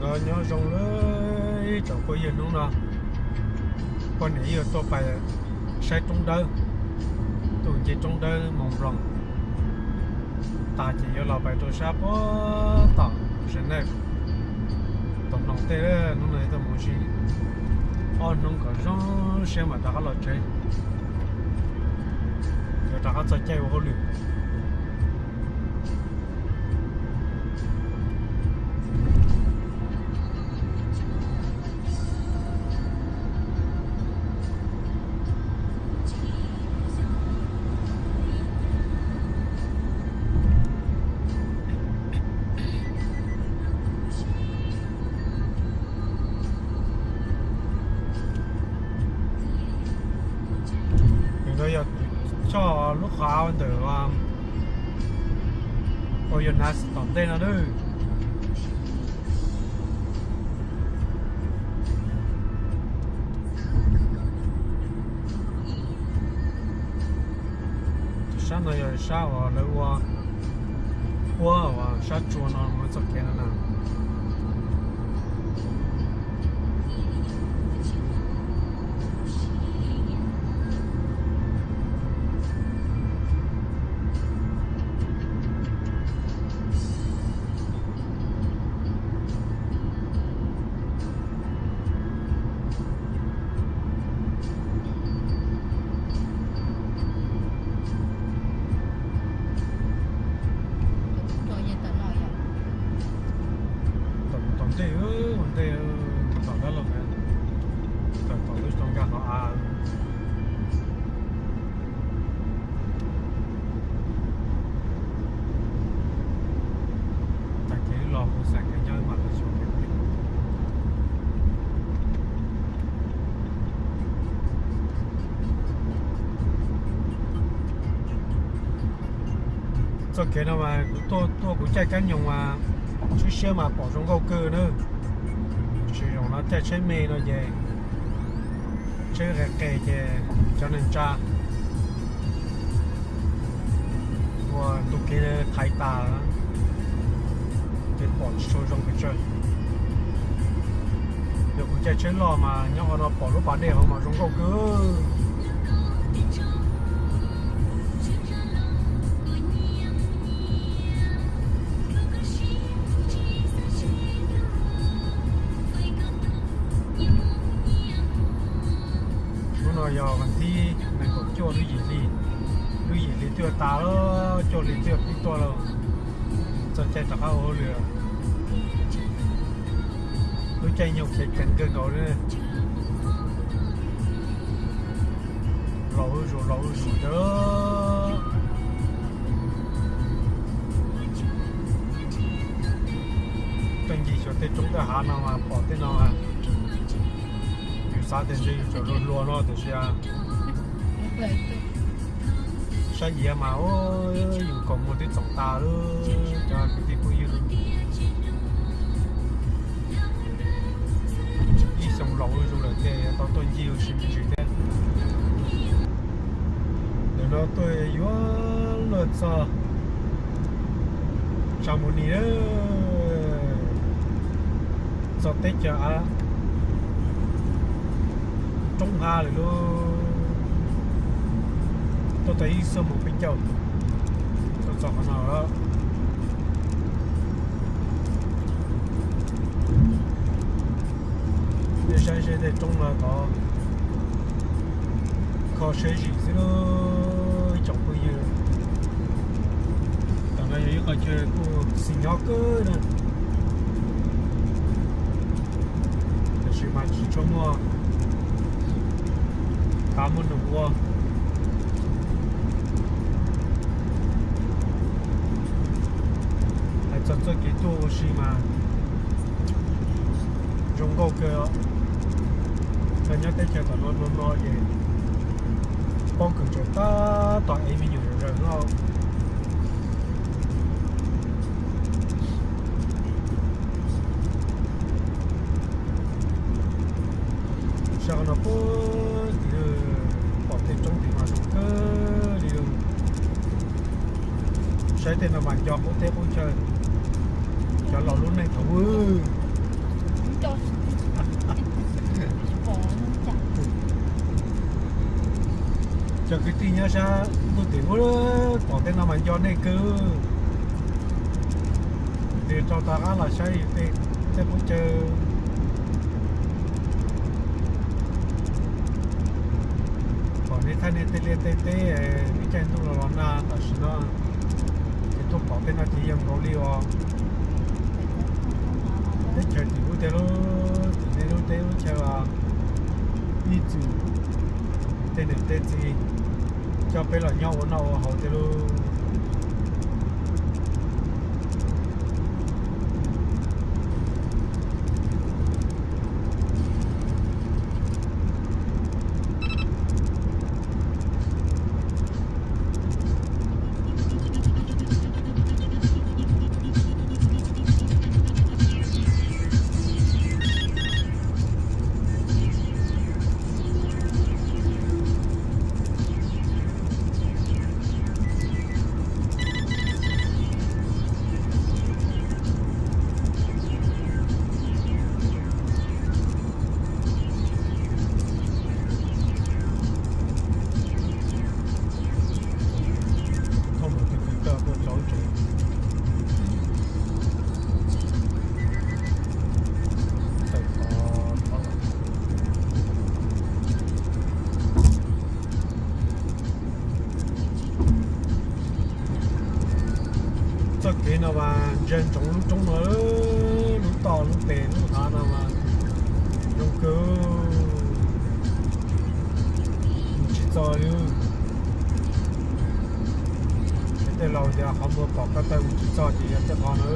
Nyob zoo lawm tsoom phooj ywg, hnub no poj niam yuav tuaj pais saib roob dawb, tuaj nce roob dawb Mont Blanc tas ces yuav los pais rau sab puag tom Geneva. Tom no tej hnub no tuaj mus ua si ob hnub kom zoo siab mam rov qab los tsev, yuav rov qab txog caij ua hauj lwm. Nws no yog choj lub qhov av ntawm Oyonnax tom ntej no nawb. Tus sab no yog sab uas lawv ua huab uas sab tsua no mus txoj kev no na. Tom ntej, ua ntej, tom dab laug, tom tom lub tau nkag qhov av. Tag kev los kuv xav kev nyob mam los xyuas pem. Txoj kev no mas kuv tuaj, tuaj kuv caij kab nyoos mas tshwj siab mas pom zoo nkauj kawg na. Tab sis zaum no caij tsheb me no ces tsheb qes qes ces cov neeg tsa ua tus kev thaiv tas ces pom tsis tshua zoo pes tsawg. Yog kuv caij tsheb loj mas nyob qhov no pom lub pas dej hauv mas zoo nkauj kawg. Hnub no yog vas thib nees nkaum cuaj lub yim hli, lub yim hli twb yuav tas lawm, cuaj hli twb yuav pib tuaj lawm. Txog caij rov qab ua hauj lwm. Lub caij nyoog khiav ceev kawg nkaus li. Laus zuj zus, laus zuj zus ntawd. Tuaj ncig xyuas tej roob tej hav no mas pom tej no mas yus xav tias ntshe yus tseem hluas hluas no tiam sis sab iav mas yus kaus muag twb txoom tas lawm cov kwv tij phooj ywg. Ib xyoo laus zuj zus lawm ces tau tuaj ncig ua si me ntsis thiab. Ntawm no tuaj yuav luag txog Chamonix, txog teb chaws av, roob hav lawm lauj. Tuaj tau ib xuab moos peb caug tuaj txog qhov no lawm. Nej saib seb tej roob no tod kho siab zim xwb lauj ib tsoom phooj ywg. Tam no yog ib qho chaw kuj xis nyob kawg na, tiam sis mas tsis tshua muaj tav muaj num ua. Hais txog txoj kev tuaj ua si mas zoo nkauj kawg. Yog nyob teb chaws tom no no no ces pob kws tseem tab tom ev me nyuam zom zaws no. Sab qhov no puag tim pom tej roob tim no zoo kawg li lauj. Saib tej no mas nco qub teb qub chaw, cov laus lub neej thaum ub. Cov kwv tij nyob sab ntuj tim ub pom tej no mas nco nej kawg. Ces rau tav qab los saib tej qub chaw, pom nej thaij nej tej liaj tej teb ib caij ntuj los los nag tam sim no. Ces tuaj pom tej no ces yeej nkaus li os. Teb chaws tim ub tiag lauj, tim nej lub teb lub chaw os, ib txwm tej niam tej txiv coj peb los nyob ua noj ua haus tiag lauj. Thauj mus tus kwv tij tuaj txog tsev. Tawm tod, txoj kev no mas ntsia ntsoov lub roob no, lub toj lub pes lub hav no mas zoo kawg, mus tsis txog li. Tej laus tias qhov muag pom ko taw mus tsis txog ces yog tej qhov no.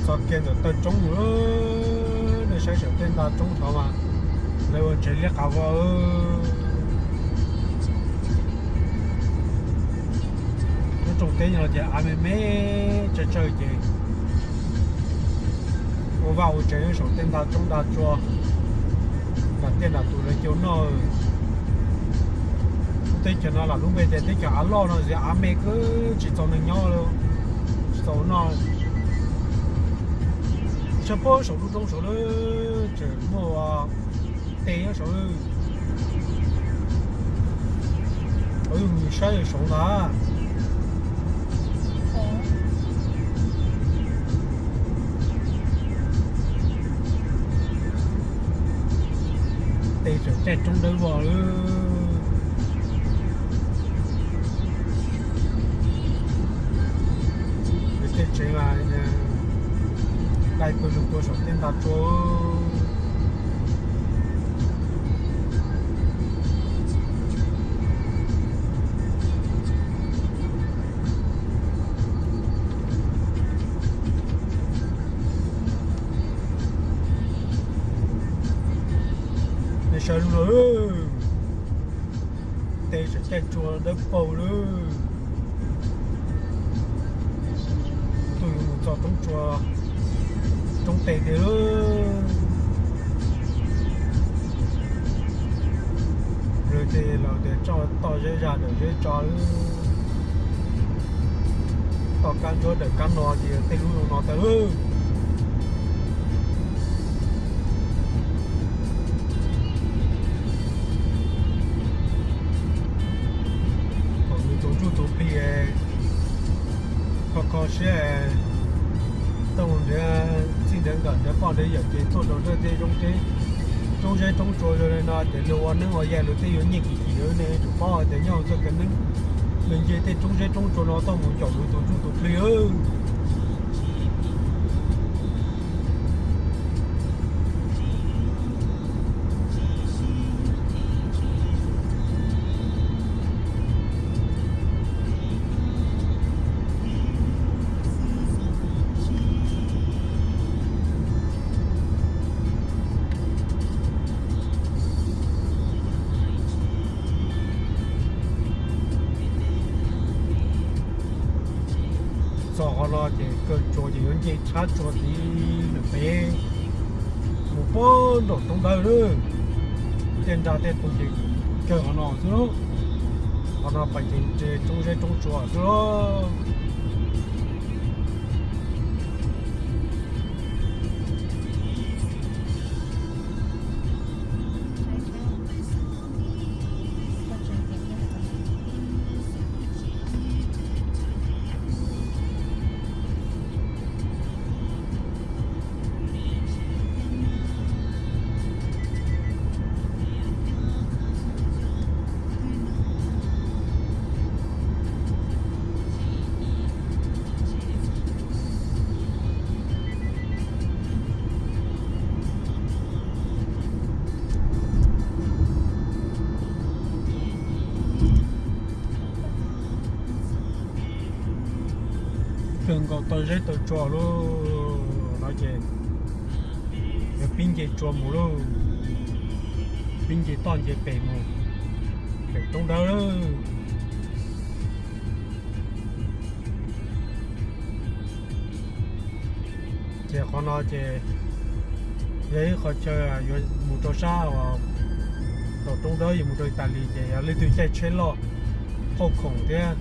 Txog kiag ntawm taw roob lawm, nej saib saum tej nta roob tod mas lawv ua tsev liab qab vog. Lub rooj teb no ces av me me tsawg tsawg ces ua vaj ua tsev saum tej nta roob nta tsua, nram tiaj nram tus lawv cia noj. Lub teb chaws no lam lub npe tias teb chaws av loj no, av me kawg tsis txaus neeg nyob li, tsis txaus noj. Saib puag saum lub roob saud lawm tseem muaj ua tes nyob saud. Ua yus mus saib saud ntag. Tes tseem caij roob dawb vog lawm. Nws tej tsev mas dai pw lug puag saum tej nta tsua. Nej saib lub no, tes tseem caij tsua dawb paug lawm. Tuaj yuav mus txog roob tsua, roob tes tiag lawm. Lawv tej laus tias toj zeb zag dawm zeb tso lawm, toj kab ntsuab dawm kab no ces yog tej lub zoo no tag lawm. Thaum nws tus ntsuj tus plig kho kho siab, tau nrhiav txij nrhiav nkawm nrhiav poj nrhiav yawm ces tuaj rau tej zoo teb, roob zeb roob tsua zoo li no ces luag ua neeb ua yaig luag tej yuav nyiaj kim kim, nej yuav tsum paub hais tias nyob hauv txoj kev neeb, luag nce tej roob zeb roob tsua no tuaj mus caum luag tus ntsuj tus plig. Txog qhov no ces kawg tsua ces yuav nce tshab tsua tiv lawm pem mus puag nraum roob dawb lawm. Tej nra tej tus ces kawg qhov no xwb. Qhov no pais ces nres roob zeb roob tsua xwb lauj. Kawg nkaus taw zeb taw tsua lauj, no ces yog pib nce tsua mus lauj, pib nce toj nce pem mus pem roob dawb lauj. Ces qhov no ces yog ib qho chaw yuav mus rau sab uas tom roob dawb yuav mus rau Italis ces yog leej twg caij tsheb loj qauj khoom thiab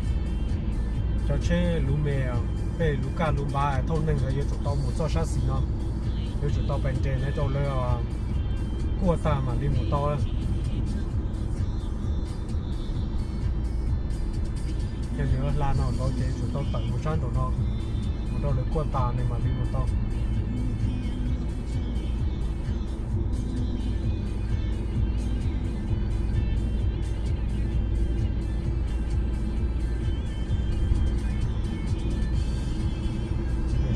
cov tsheb luv me, peb luv kaj luv npav thauj neeg ntawd yuav tsum tau mus txoj sab xis no, yuav tsum tau pais nres na rau lawv kuaj tag mam li mus tau. Yog nws hla no ntawd ces yuav tsum tau tawm mus sab nraum no, mus rau lawv kuaj tas nws mam li mus tau.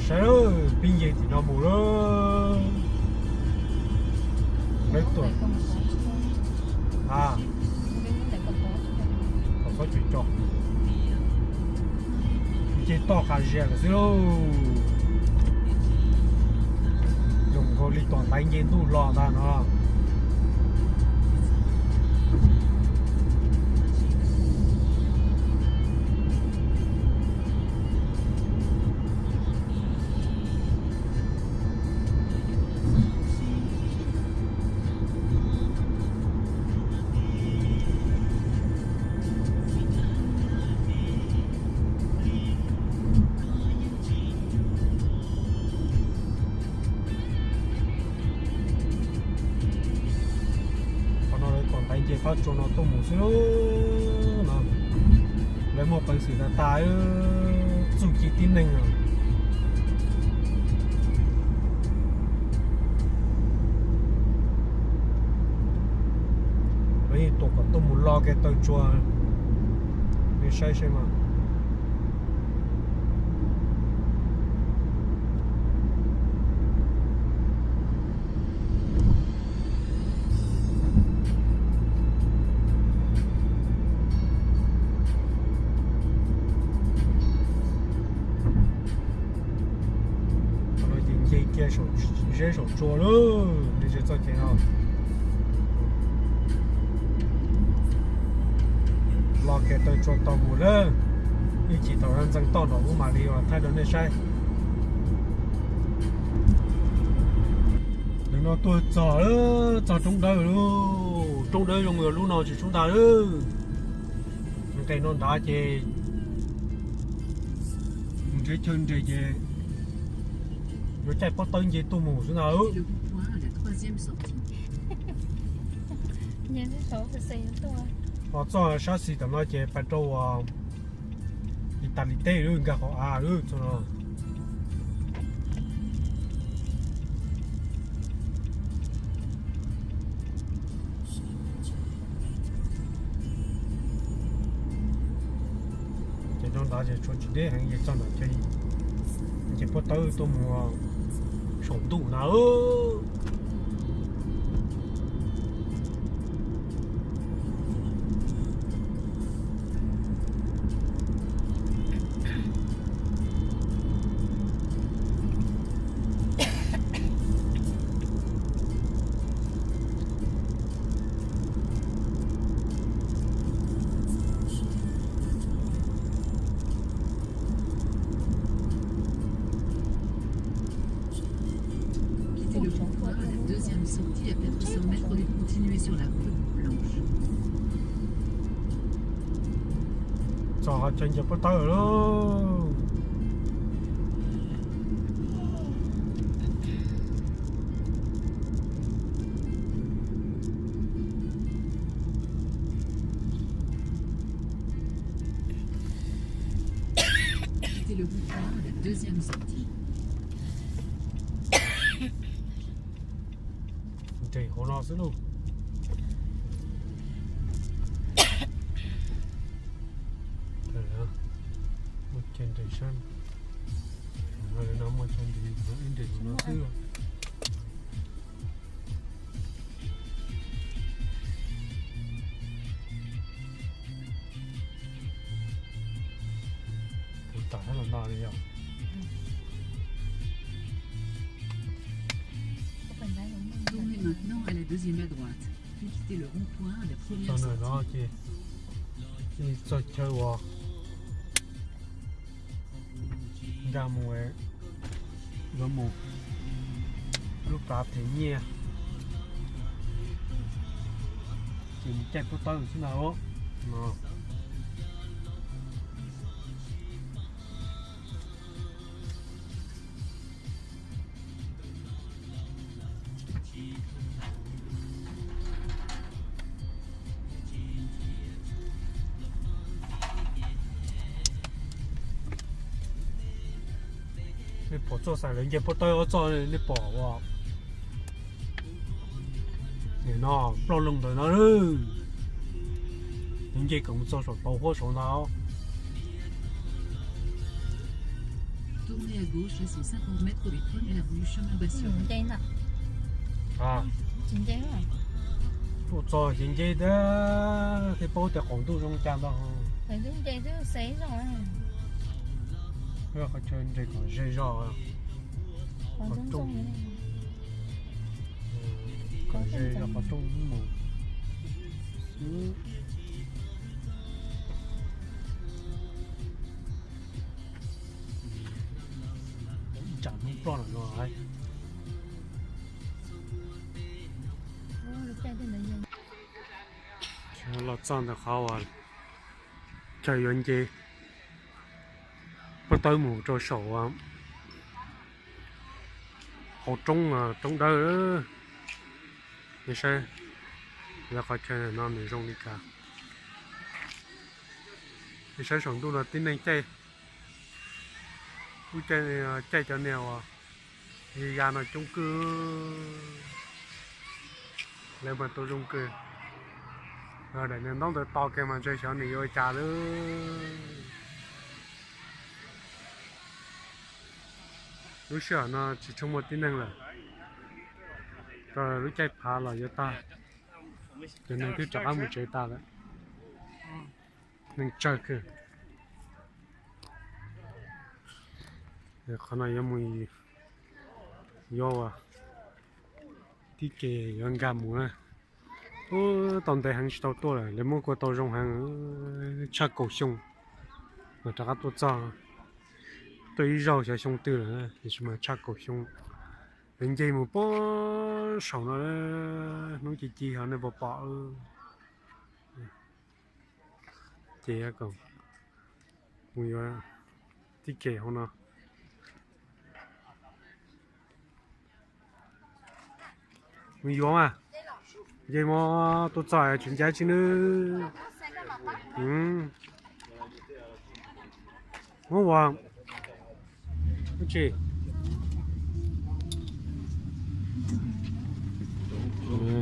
Saib pib nce tim no mus lawm. Lawv tuam a, kom txhob cim co. Nce toj qas zias lawm xwb lauj. Zoo nkaus li tom ntaiv nce ntuj los ntag no. Qhov no lawv kom ntaiv nce qab tsua no tuaj mus xwb no. Lawv muaj peev xwm tas tas txuj ci tib neeg os. Lawv yeej tuam kom tuaj mus lo kiag taw tsua, nej saib saib mas. Qhov no ces nce kiag saum zeb saum tsua lawm, nej ntshe txoj kev no. Lo kiag taw tsua tau mus lawm, ib chim thaum no ntxeev toj nram ub mam li thaij rau nej saib. Nim no tuaj txog lawm, txog roob dawb lawm, roob dawb zoo yog lub no tsis tshoob ntag lawm. Nqes no nrad ces nrhiav chaw nres ces yuav caij pob tawb nce tuaj mus xwb ntag. Ho txoj sab xis tom no ces pais rau uas Italis teb lawm, nkag qhov av lawm txog no. Ces no ntawd ces tshuav tsis deb heev ces txog ntawm chaw ces pob tawb tuaj mus saum ntuj na. Quittez le trottoir à la deuxième sortie à quatre cents mètres et continuez sur la route blanche. Txog qhov chaw nce pob tawb lawm lauj. Nres hauv no xwb lauj. Muaj chaw nres sab no, muaj chaw nres, ib nres no xwb. Kuv tam hab los no li yog. Tournez maintenant à la deuxième à droite, puis quittez le rond-point à la première sortie. Txog no ces txog chaw uas nkag mus, yuav mus lub plab them nyiaj, ces mus caij pob tawb xwb na. Nej pom txoj xaim lawv nce pob tawb ob txoj nej pom ua, nim no ploj loo ntawd no. Nws nce kom mus txog saum tauv huab saud ntag. Tournez à gauche à cent cinquante mètres des premières rues chemin Bastion. Tuaj txog ces nce tiag, thiaj paub tias qaum ntuj zoo cas ntag. Qhov chaw nres kom ze zog, kom ze zog qhov rooj mus. Ib tsam hnub ploj lawm no. Los txog ntawm qhov uas chaw yuav nce pob tawb mus rau saum hauv roob, roob dawb. Nej saib, yog qhov chaw no nws zoo li cas. Nej saib saum ntuj no tib neeg caij, lub caij, caij cov niag uas ya ya no coob kawg. Lawv mas tau zoo kawg. Daim niag ntaub ntawd to kiag mas ntshe xyov nws yuav ua cas lawm. Lub sij hawm no tsis tshua muaj tib neeg lawm, rau lub caij phav los yuav tag, cov neeg twb rov qab mus tsev tas lawm. Neeg tsawg kawg. Qhov no yuav mus, yuav ua tib ke yuav nkag mus na. Ub, tau ntev heev tsis tau tuaj lawm, lawv muab kua tau zoo heev, tshaj kaum xyoo mas rov qab tuaj txog. Tuaj ib zaug xyov xyoo twg lawm, tiam sis mas tshaj kaum xyoo. Lawv nce mus puag saum no, hnub ci ci ho nej puas pom. Ces kom mus yuav tib ke hauv no. Mus yuav mas, nce mus tuaj txog tsis ncav tsis nws. Muab ua tsi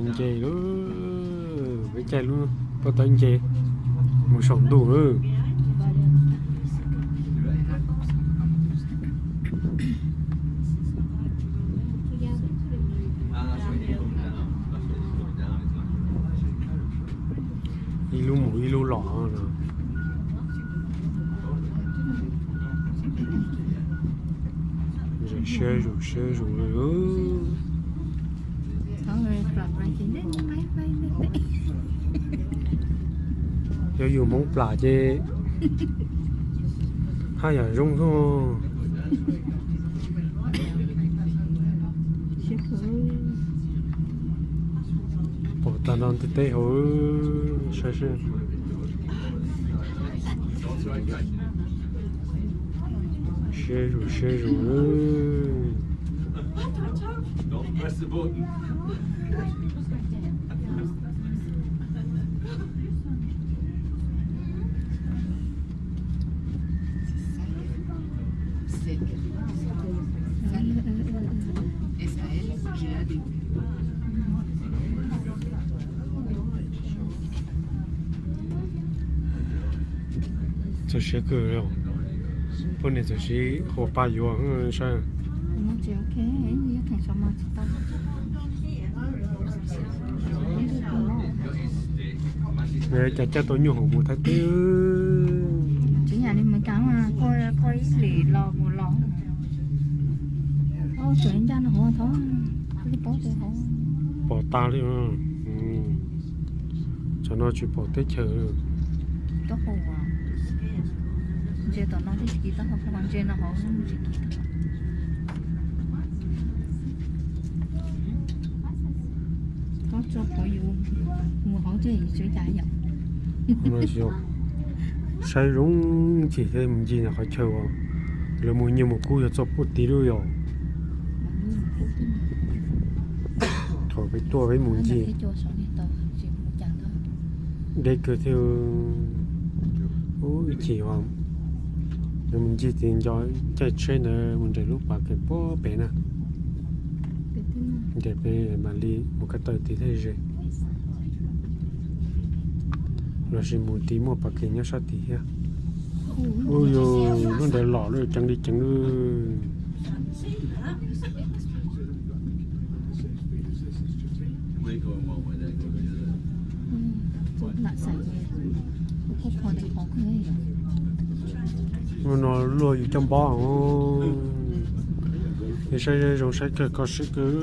nce lawm, peb caij lub pob tawb nce mus saum ntuj lawm. Ib lub mus ib lub los no. Zoo siab zoo siab zoo. Yog yus Hmoob Plam ces haj yam zoo xwb. Pom tag nrho ntiaj teb hauv, saib seb. Siab zus siab zus. Txog siab kawg, poj niam txawm sib hu pab yuav saib. Cas coj tau nyuj hauv mus Thaib teb. Tsis yam li Meskas, koj ib hlis los mus los. Tseem ncaj no hauv thaum, pom tag li. Tsam no tsis pom teb chaws. Ntsia tom no thiaj tsis kiv taub hau, ntsia no hauv tsis kiv taub hau. Koj tso pov yus mus hauv ces yus tseem cas yom. Saib zoo chim thiab mus ncig ntawm qhov chaw uas lawv mus nyiaj mus kub yog txoj puag tid lub yom. Thaum peb tuaj peb mus ncig deb kawg thiab. Ib chim uas lawv mus ncig tid nco caij tsheb ntawd mus nres lub pas kev puag pem na. Nres pem mam li mus ko taw tid thiaj ze. Los sis mus tid muaj pas kev nyob sab tid thiab. Ub, yus lub ntawd los lawm ceev li ceev. Hnub no luag yus coj npob. Saib zoo saib kawg koj siab kawg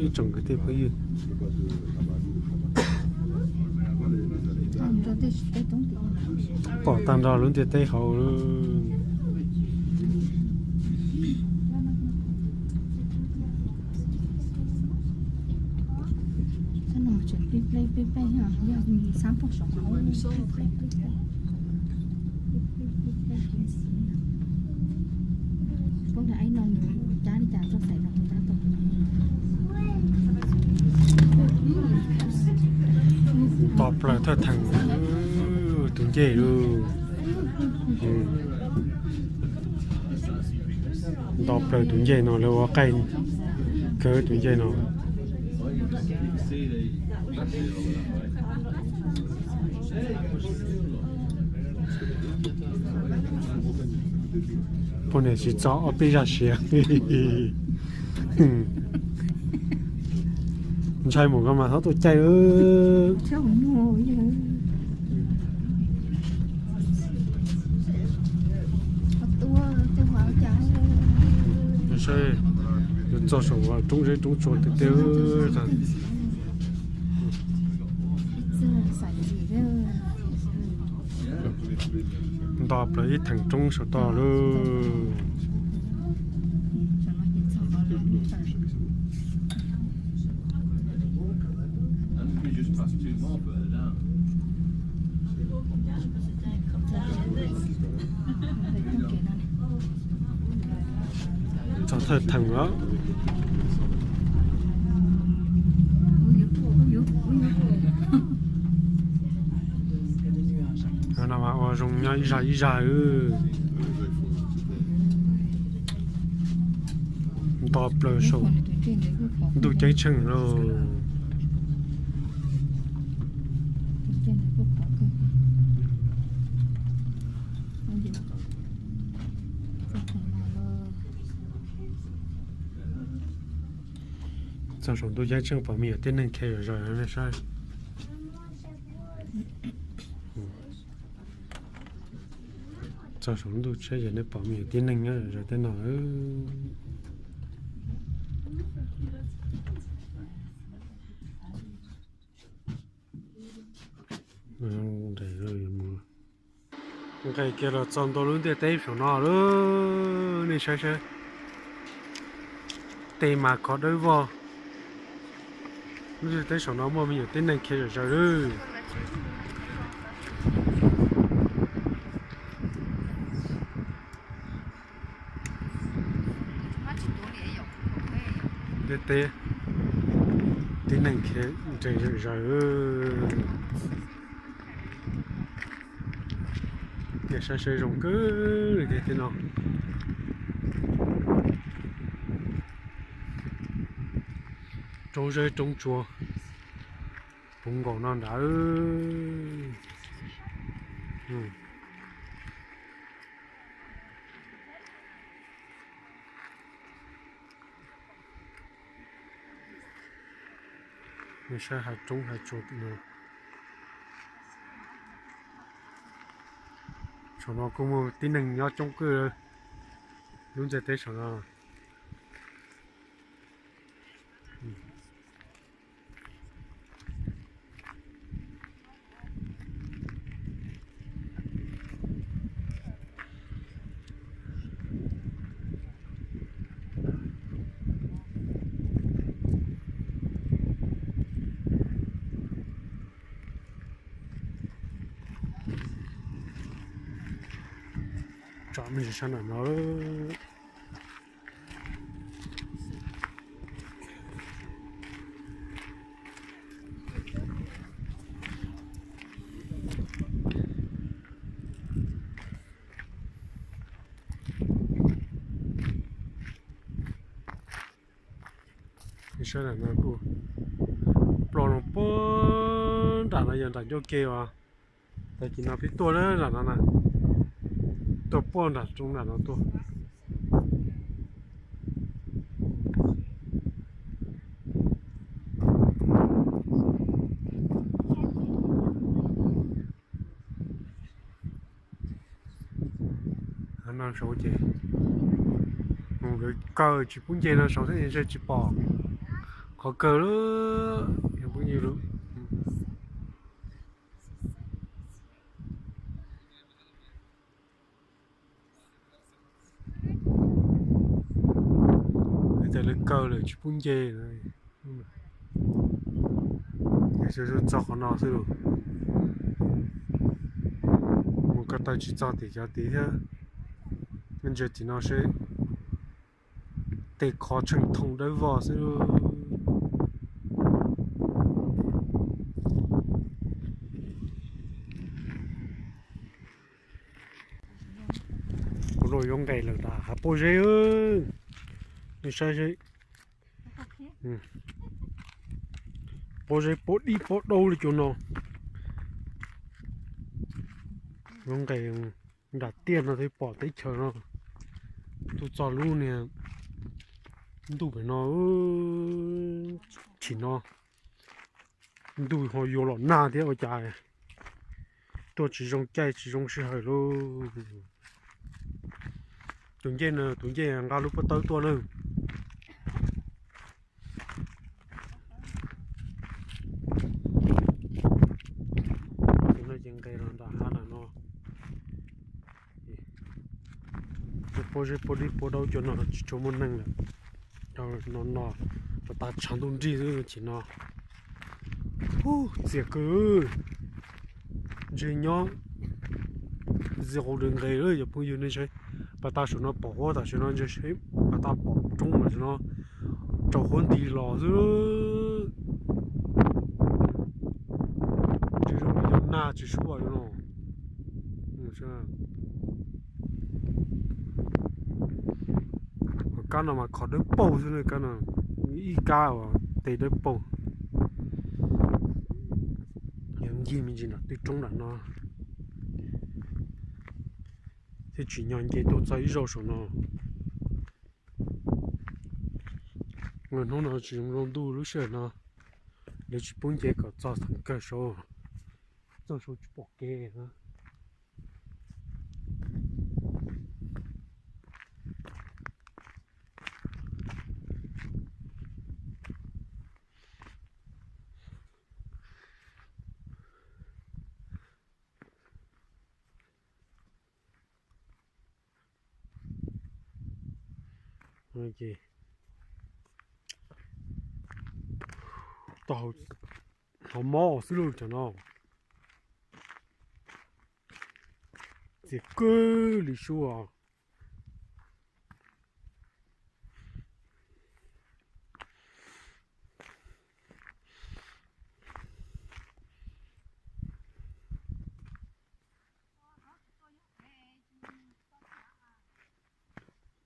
ib tsoom kwv tij phooj ywg. Pom tag nrho lub ntiaj teb hauv. Nto plaws thawj theem tus ncej lawm. Nto plaws tus ncej no lawv ua qaij kawg tus ncej no. Poj niam tsis txog ob peb zaj siav. Ntshai mus koj mas txhob tuaj caij. Saib, txog saum roob zeb roob tsua tiag tiag. Nto plaws ib theem roob saum toj lawm. Txog thawj theem lawm. No mas ua zoo nyob ib zag ib zag. Nto plaws saum ntuj ceeb tsheej lauj. Txog saum ntuj ceeb tsheej pom me nyuam tib neeg khiav zom zaws no nej saib. Txog saum ntuj tsheb ces nej pom me nyuam tib neeg nyob zom zaws tej no. Nqes kiag los txog ntua lub ntiaj teb saum no lawm, nej saib saib. Tej mas khov dawb vog. Lub ntiaj teb saum no muaj me nyuam tib neeg khiav zom zaws lawm. Teb, tib neeg khiav nres zawm zaws. Saib seb zoo kawg li tiag tiag no. Roob zeb roob tsuas puv nkaus no nrad. Saib hav roob hav tsuas tim no. Saum no kuj muaj tib neeg nyob coob kawg lub ntiaj teb saum no. Tsom me ntsis sab nram no. Saib nram no kuj, ploj no puag nram no yog nram ncauj ke os. Tag kis no peb tuaj nram no na, tuaj puag nram roob nram no tuaj. No saud ces mus lawv kaw tsis pub nce no saud thiab, ntshe tsis pom qhov kawg lawm. Ces lawv kaw lawm tsis pub nce. Txog qhov no xwb los mus ko taw tsis txog tim cov tid thiab. Ntsia tim no seb, tej qhov tshee thoom dawb vog xwb. Kuv los yuav nqes lawm nram hav pob zeb, nej saib seb, pob zeb pob dib pob daub li cov no. Yuav nqes nram tiaj no thiaj pom teb chaws no. Tuaj txog lub niag ntuj pem no, chim no ntuj ho yuav los nag thiab ua cas tuaj tsis zoo caij tsis zoo sij hawm lauj. Tus ncej no, tus ncej nqa lub pob tawb tuaj na. Tus no ces nqes los nram hav nram no. Pob zeb pob dib pob daub cov no tsis tshua muaj neeg lawm. No no, pas tas tshav ntuj nrig xwb chim no. Ub, txias kawg. Ntshe nyob zia qhov dawm nqes lawm yog phooj ywg nej saib. Pas tas saum no pom huab tam sim no ntshe seb pas tas pom roob tam sim no rau huab nti los xwb. Ntshe zoo li yog nag tsis suab no. Kab no mas khov dawb paug xwb na, kab no ib kab uas tes dawb paug. Yog ncig me ntsis nram twg roob nram no thiab tsim nyog nce tuaj txog ib zaug saum no. Hnub no tsis zoo zoo ntuj lub sij hawm no, lawv tsis pub nce kom txog thaum kawg saud, txog saud tsis pom kev. Ces tau hauv mob xwb lauj cov no. Txias kawg li sub os.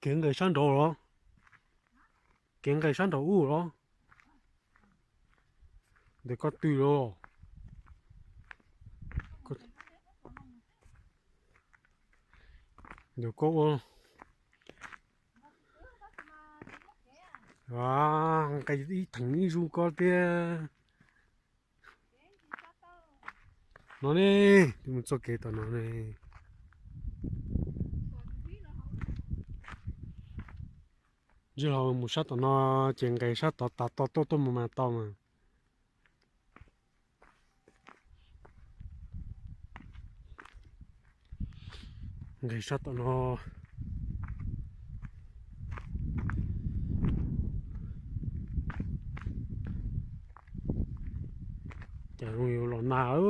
Kev nqes sab nraud los? Kev nqes sab nraud ub los? Ntawm koj twg los? Ntawm koj ua, nqes ib theem ib zoo koj tiag. No ne, twb mus txoj kev tom no ne. Ntsia los mus sab tom no, ces nqes sab tod tas toj tuaj tuaj mus mas tau mas. Nqes sab tom no. Cas zoo yuav los nag.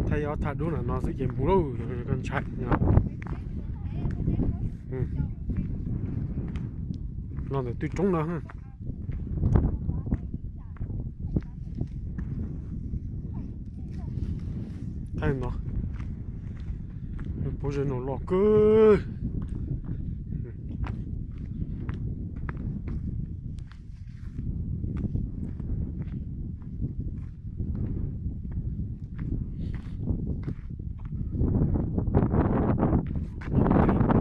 Thaij ob thaj dub nram no xwb ces mus lauj, koj ntshai. Los ntawm twg roob no. Thaij no, pob zeb no loj kawg.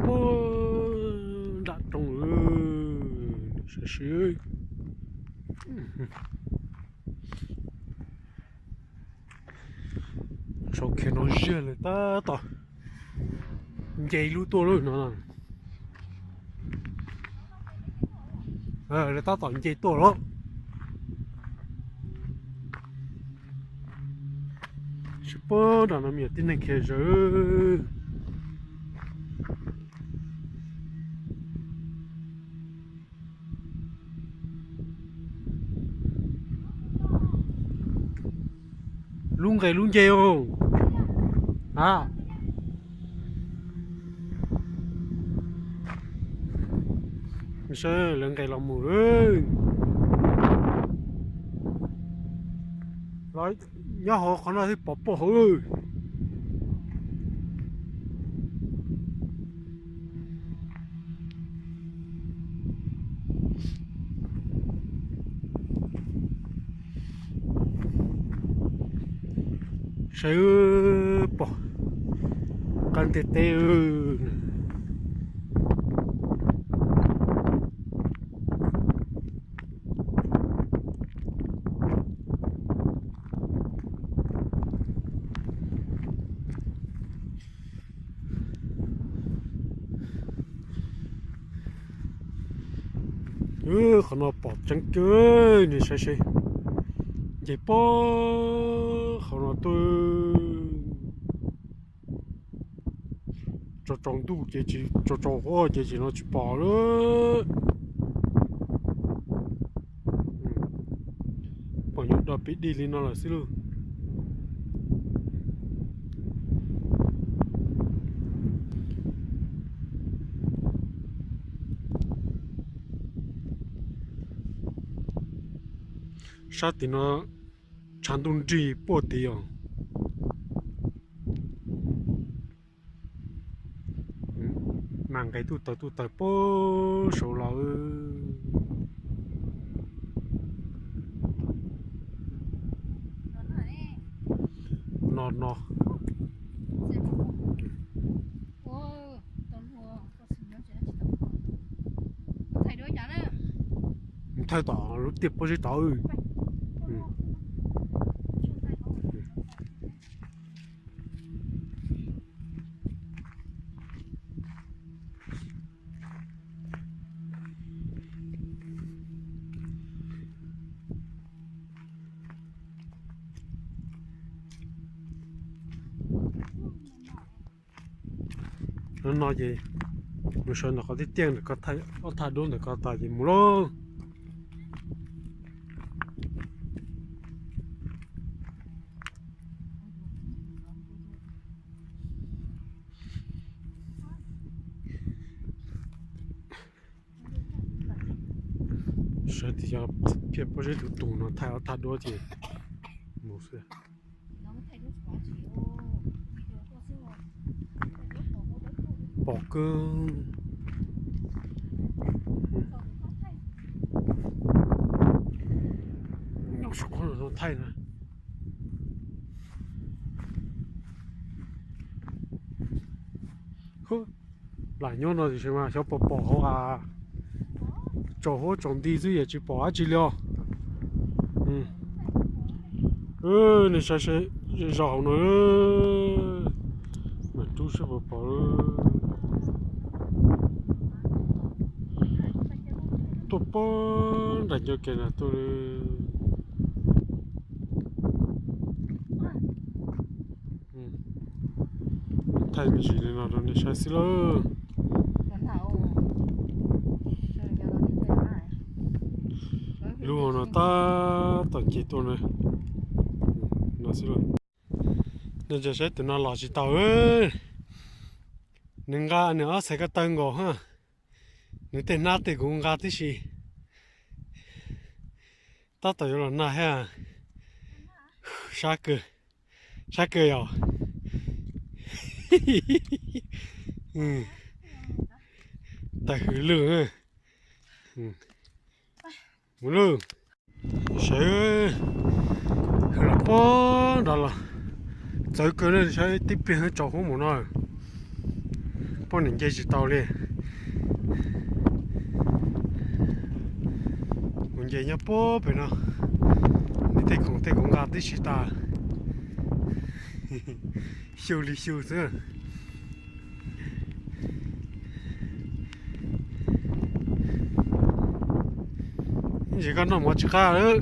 Puag nram roob, saib seb. Saum khiav no ziag lawv tab tom nce lub tuaj lawm no. Lawv tab tom nce tuaj los. Tsis paub nram no me nyuam tib neeg khiav zawv. Lub nqes lub nce os. A, saib lawv nqes los mus. Los nyob hauv qhov no thiaj pom pom hauv. Saib pom qab ntiaj teb. Qhov no pom tseeb kawg, nej saib seb. Nce puag qhov no tuaj. Tsaus tsaus ntuj ces tsis, tsaus tsaus huab ces tsis no tsis pom lawm. Pom nyuam do pib dig li no lawm xwb lauj. Sab tim no tshav ntuj nrig puag tid os. Mas nqes tuj tawg tuj tawg puag saud los. No no. Thaij tom lub tiaj pob zeb tod. No ces mus sawv ntawm qhov tiaj tiaj ntawm ko, ob thaj dub ntawm ko tas ces mus lauj. Thiaj yog phiaj pob zeb tus tus no thaij ob thaj duab ces mus xwb. Pom kawg. Thaij na. Lam nyob no tiam sis mas xyov pom pom hauv a, tsaus huab tsaus nti xwb yam tsis pom dab tsi li os. Nej saib saib zej zog hauv no, mas rub seb puas pom. Tuaj pog nram ncua kev na tuaj. Thaij me ntsis li no rau nej saib xwb lauj. Lub hauv no tab tom nce tuaj na. No xwb lauj. Nej saib tus no los tsis tau. Nws nqa nws ob txhais ko taw nkaus ha. Nws tej hnab tej kuv nqa tib si. Tab tom yuav los nag thiab. Sab kawg, sab kawg yom. Tawg hws lwj. Mus lawm. Sawv hws los pog nrad los txawv kawg na, saib tib pliag tsaus huab mus no. Poj niam nce tsis tau li. Kuv nce nyob puag pem no, nws tej khoom tej kuv nqa tib si tas, xyu li xyu xwb. Ntsis koj noj mov tsis qab lawm.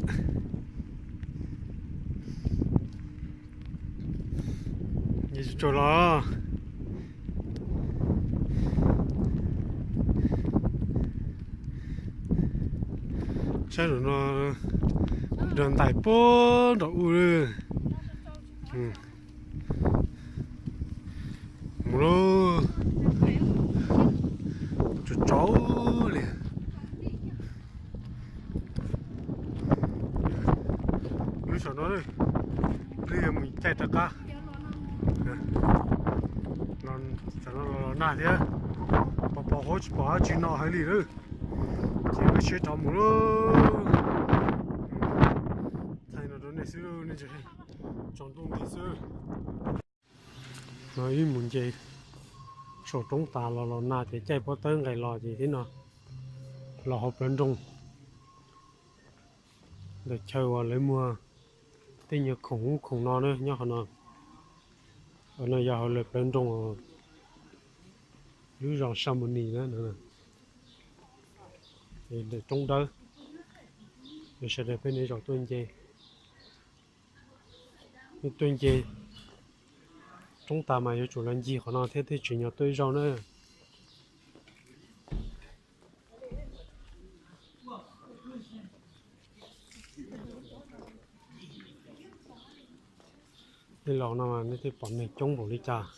Nce tsis tau los. Saib no, nrog ntais puag nram u. Mus lauj. Tsaus tsaus li. Lub saum no, lub yuav mus caij rov qab. Saum no los nag thiab, pos pos huab tsis pom dab tsi no hais li lawm. Ces wb sib rov mus lauj. Thaij no rau nej xwb, nej tsaus ntuj nti xwb. No wb mus nce saum roob tas los los nag ces caij pob tawb nqes los ces tib no los hauv plawv nroog. Ntawm chaw uas lawv muag tej nyuag khoom ub khoom no na nyob qhov no. No yog hauv lawv plawv nroog, lub zos Sa Mus Nis na. Ntawm roob dawb, sawv daws peb niam zaus tuaj nce. Tuaj nce roob tas mas yuav tsum los ncig qhov no thiab thiaj tsim nyog tuaj ib zaug na. Tej laus no mas nej thiaj pom neeg coob npaum li cas.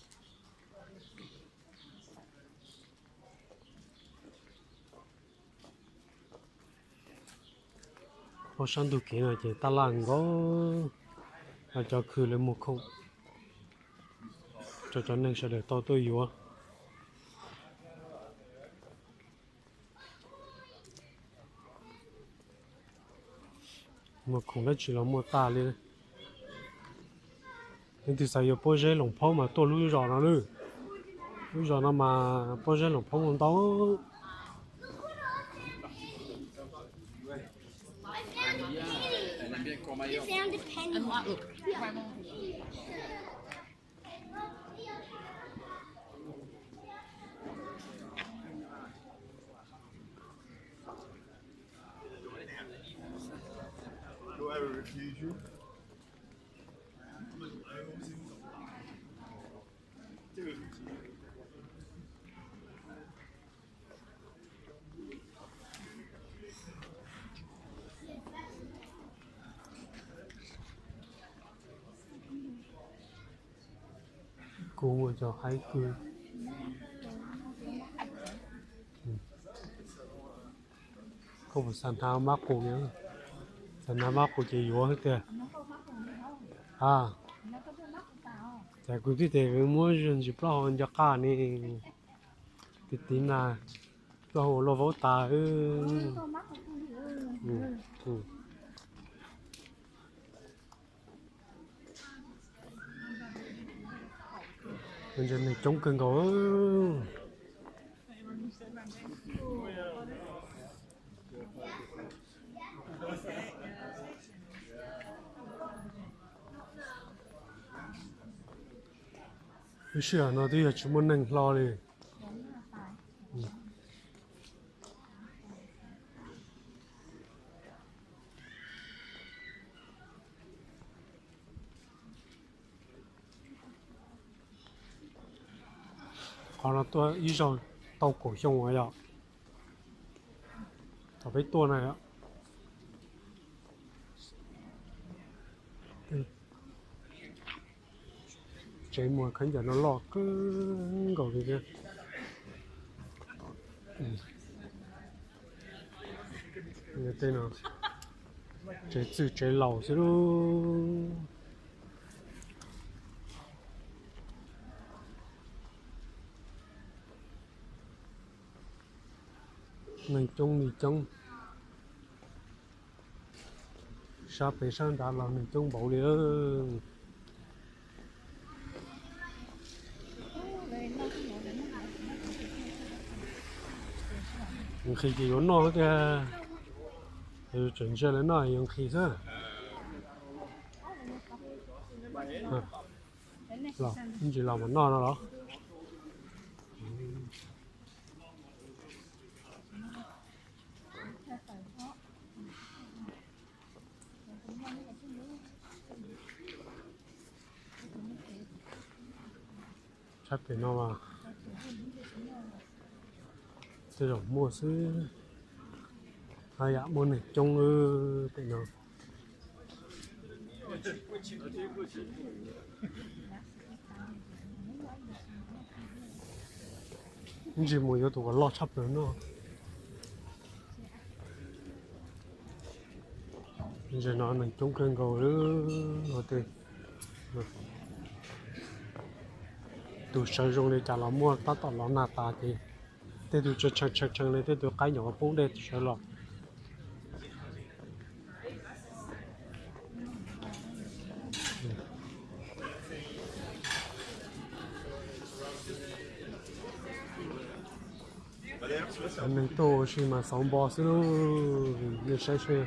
Hauv sab ntug kev no ces tab laj nkaus, cov khw lawv muag khoom rau cov neeg sawv daws tau tuaj yuav. Muag khoom dab tsi los muaj tag li. Leej twg xav yuav pob zeb loos phaub mas tuaj lub zos no lawm. Lub zos no mas pob zeb loos phaub ntau. Kuv mus cov haib kws. Koj puas xav hnav mab qus? Xav hnav mab qus ces yuav xwb tiag. A, cas kuv twb tias muab ntsis plaub hau nco qaj ne. Tiv tiv na, plaub hau luaj vaub tas. Neeg coob kawg nkaus. Lub sij hawm no twb yog tsis muaj neeg hlo li. Qhov no tuaj ib zaug tau kaum xyoo os yom. Thaum peb tuaj na yom. Tsev muag khaub ncaws no loj kawg nkaus li thiab. Tej no tsev txwj tsev laus xwb lauj. Neeg coob li coob. Sab pem sab nrad los neeg coob npaum li. Nqhis ces yuav noj tiag, tseem ntsia lawv noj yuav nqhis xwb. Los ib ntsis los mas noj no los. Sab pem no mas tej zaum muaj xwb, haj yam muaj neeg coob pem no. Ib ntsis mus yuav tus uas loj tshaj plaws no. Ntawm no neeg coob kawg nkaus li. Tus sawv zoo li cas los muaj, tab tom los nag tas ces tej tus tshee tshee tshee li, tej tus qaib nyuam qhuav poob dej sawv los. Neeg tuaj ua si mas xauv npo xwb lauj, nej saib seb.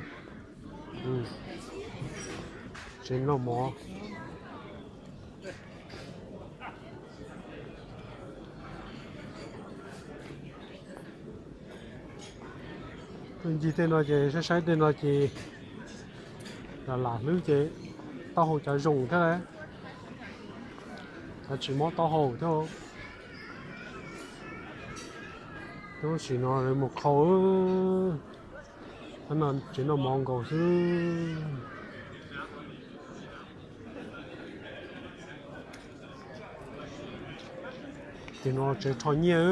Tsev noj mov. Tus ncig tej no ces saib saib tej no ces lam lam hlwb ces taub hau cov zoo thiab, cov tsis mob taub hau thiab. Tab sis no mus qhau, tsev noj mov nkaus xwb. Ces no tsev rho nyiaj,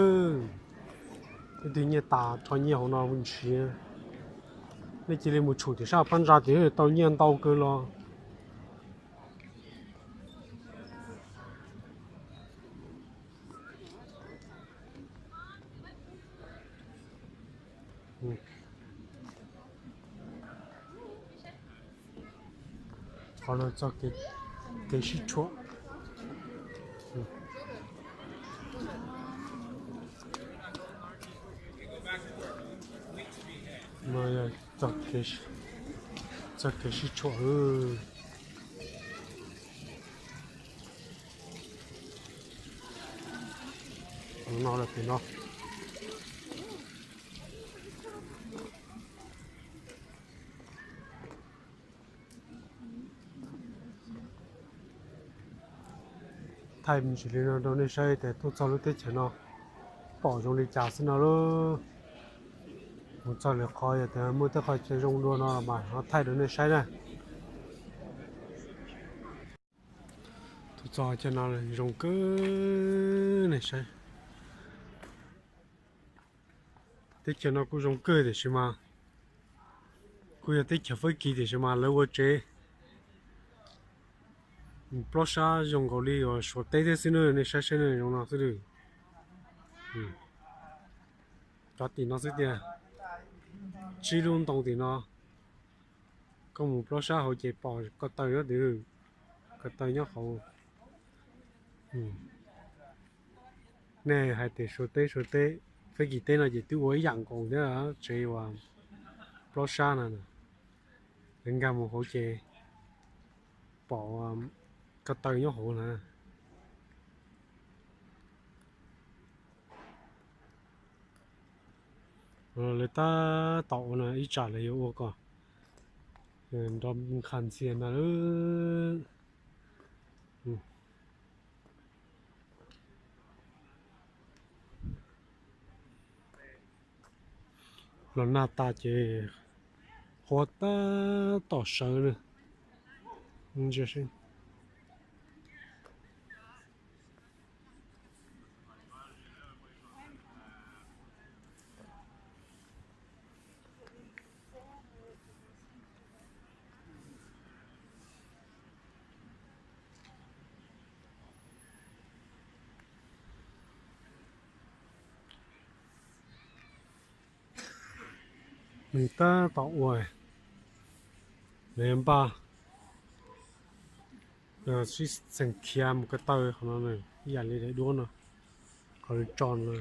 tej tug nyiaj tas rho nyiaj hauv no ntshiv. Nej cia li mus tshum tim sab phab ntsa tim tau nyiaj ntau kawg los. Qhov no txog kev sib tshuam. Txog kev sib tshuam. No lawm pem no. Thaij me ntsis li no rau nej saib tias tuaj txog lub teb chaws no pom zoo li cas xwb no lauj. Mus txog lwm qhov yog tias muaj tej qhov chaw zoo dua no mas ho thaij rau nej saib na. Tuaj txog chaw no zoo kawg nej saib. Teb chaws no kuj zoo kawg tiam sis mas Kuj yog teb chaws Fab Kis tiam sis mas lawv ua tsev plaub sab zoo nkaus li uas Suav teb thiab xwb na, nej saib saib na, zoo no xwb. Cov tim no xwb tiag, tsib lub ntoo tim no. Koj mus plaub sab hauv ces pom ko taw nyob tim, ko taw nyob hauv. Nej hais tias Suav teb, Suav teb, Fab Kis teb no ces twb ua ib yam nkaus thiab, tsev uas plaub sab no. Lawv nkag mus hauv ces pom ko taw nyob hauv na. Lawv tab tom ua no ib tsam lawv yuav ua kom nrov nqha ntxiag ntag. Los nag tas ces qhuav tab tom sawv na. Nws tab tom ua, nws npaj sib txheem khiav mus ko taw qhov no, ib yam li daim duab no, qhov lub tso no.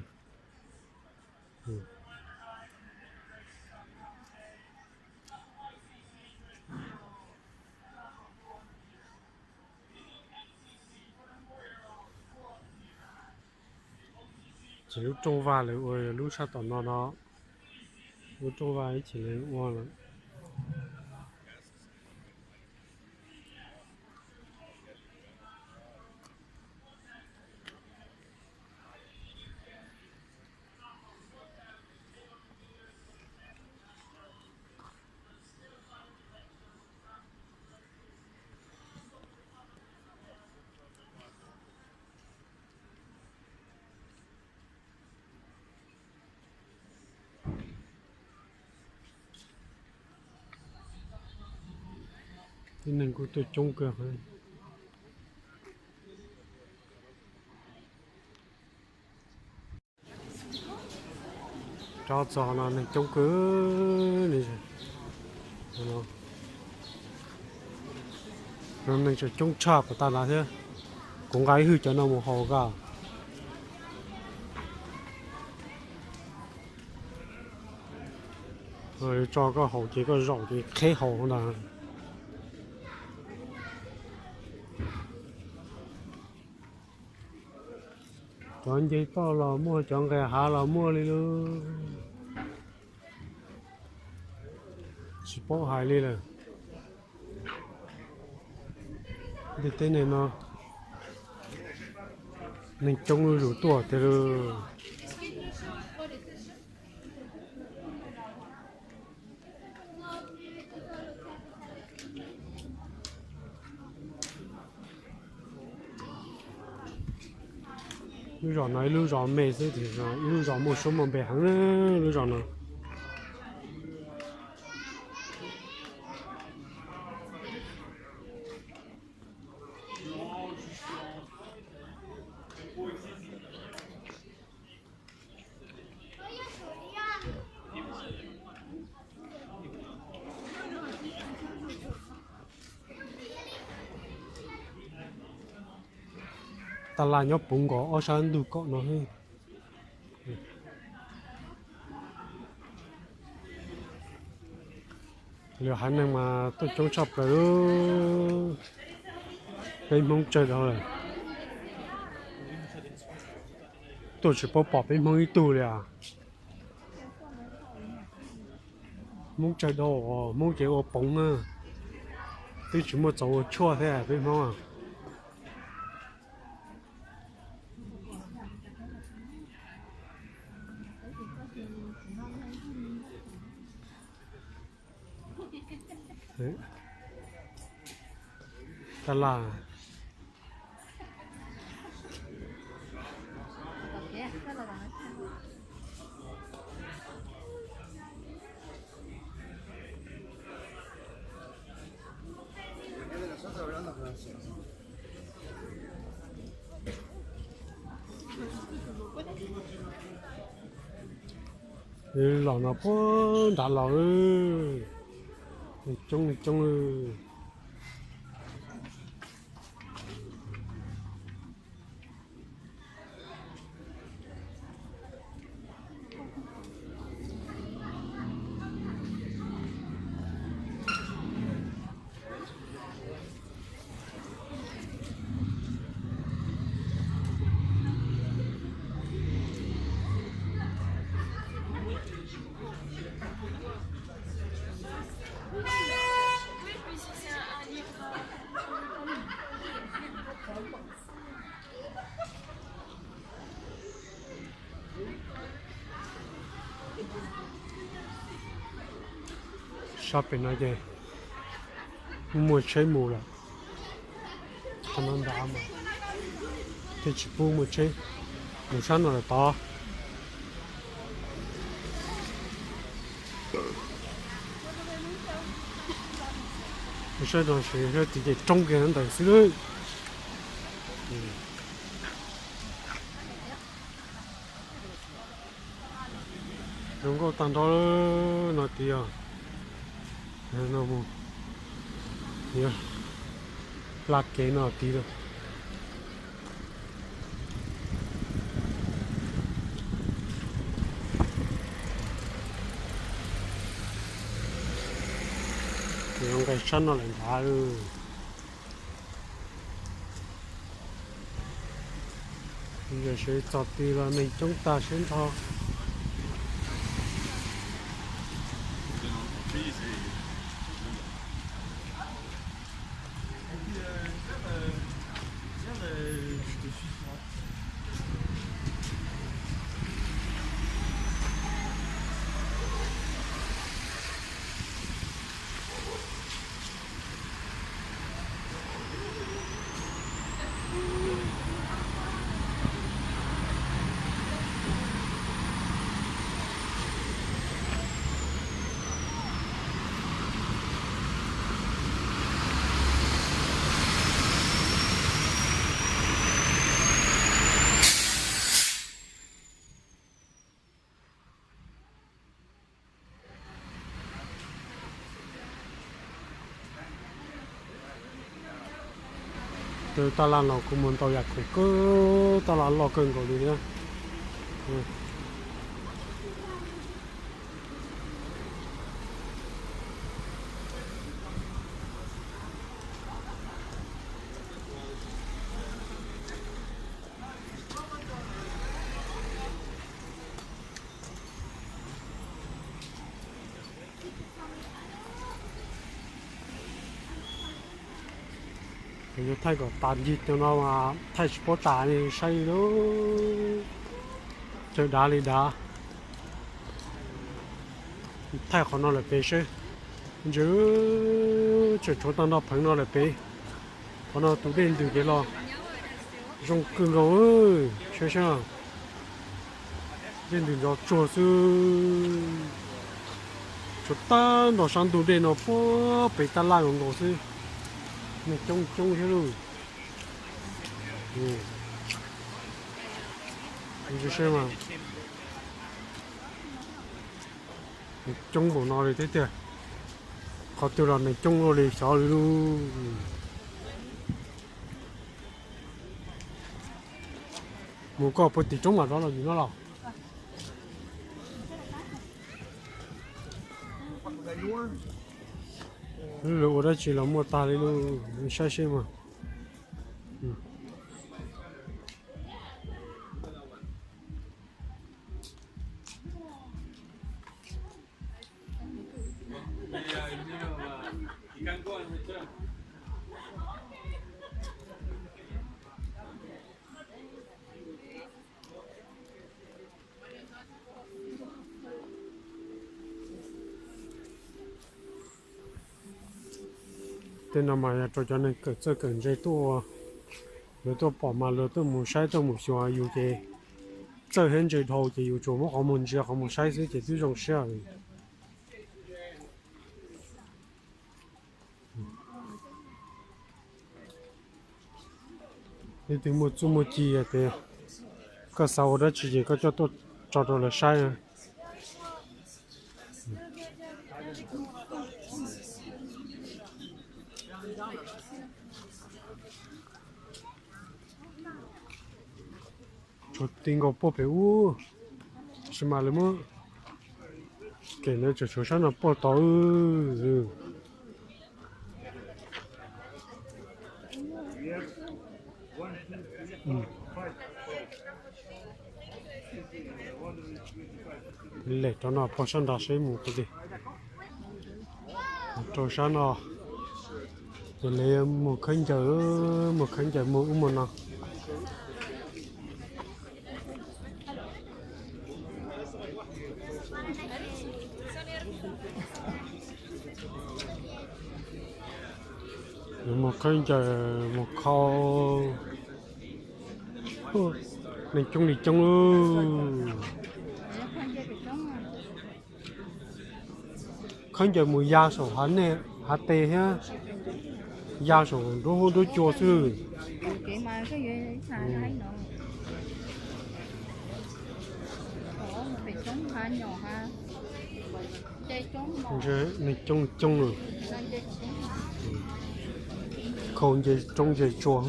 Ces lub rooj vag lawv ua lub sab tom no no, lub rooj vag ib chim lawv ua lawm. Tib neeg kuj tuaj coob kawg. Rov txog no neeg coob kawg li. Neeg tseem coob tshaj puas tag nrad thiab. Kuv nqa ib hwj cov no mus haus koj. Tso koj haus ces koj zaum ces qheb haus ntag. Cov nce toj los muaj, cov nqes hav los muaj li lauj. Tsis paub hais li lawm. Ntiaj teb neeg no neeg coob zuj zus tuaj tiag lauj. Lub zos no ib lub zos me xwb, ib lub zos muaj suab muaj npe heev lub zos no. Taj laj nyob puv nkaus ob sab ntug kaum no. Lawv haiv neeg mas tuaj coob tshaj plaws. Peb Hmoob tsawg dhau lawm, tuaj tsis paub pom peb Hmoob ib tug li as. Hmoob tsawg dhau, Hmoob ces ua poov na, twb tsis muaj txaus ua tshuaj thiab peb Hmoob. Taj laj. Los no puag nrad los, neeg coob neeg coob. Sab pem no ces kuj muaj tsheb mus lawm. Qhov no nrad mas thiaj tsis pub muaj tsheb mus sab no lawm tod. Sab no ces roob kiag ntawd xwb lawm. Zoo nkauj tag nrho no tid os. Hla kev no tid lawm. Nqes sab no lawm ntag. Yog sawv txog tid los neeg coob tag siab nrho. Tus taj laj no kuj muaj ntau yam khoom kawg, taj laj loj kawg nkaus li thiab. Yuav thaij kom tas ncig cov no mas thaij tsis paub tas li, saib li lub chaw dav li dav. Thaij qhov no lawm pem seb, ntshe tseem tshuav tag nrho pheev no lawm pem. Qhov no tus dej ntws kev los zoo kawg nkaus, saib seb. Dej ntws nrov tsuag xwb. Tshuav tag nrho sab ntug dej no puag pem tab laj nkaus nkaus xwb. Neeg coob coob thiab lauj. Neeg coob npaum no li thiab tiag. Qhov twg los neeg coob luaj li xyov li lauj. Mus koj puag tim roob mam rov los nim no los. Lawv ua dab tsi los muaj tag li lauj, saib seb mas. Tej no mas yog rau cov neeg kawm txawj kawm ntse tuaj, lawv tuaj pom mas lawv tuaj mus saib tuaj mus xyuas, yus ces txawj thiab ntse dhau ces yus tsuas muab qhov muag ntsia qhov muag saib xwb ces twb zoo siab li. Leej twg muaj txuj muaj ci tias koj xav ua dab tsi ces koj coj tuaj tso rau lawv saib. Tshuav ti nkaus puag pem ub, tab sis mas lawv muab kem ntawd tseem tshuav sab no puag tod. Lem rau no puag sab nrad seb mus qhov twg. Rau sab no ces lawv muag khaub ncaws, muag khaub ncaws muag ub muag no. Lawv muag khaub ncaws muag khau, neeg coob li coob. Khaub ncaws mus ya saum hav nej hav tes thiab, ya saum nruab huab nruab cua xwb. Neeg coob coob, khau nce roob nce tsua.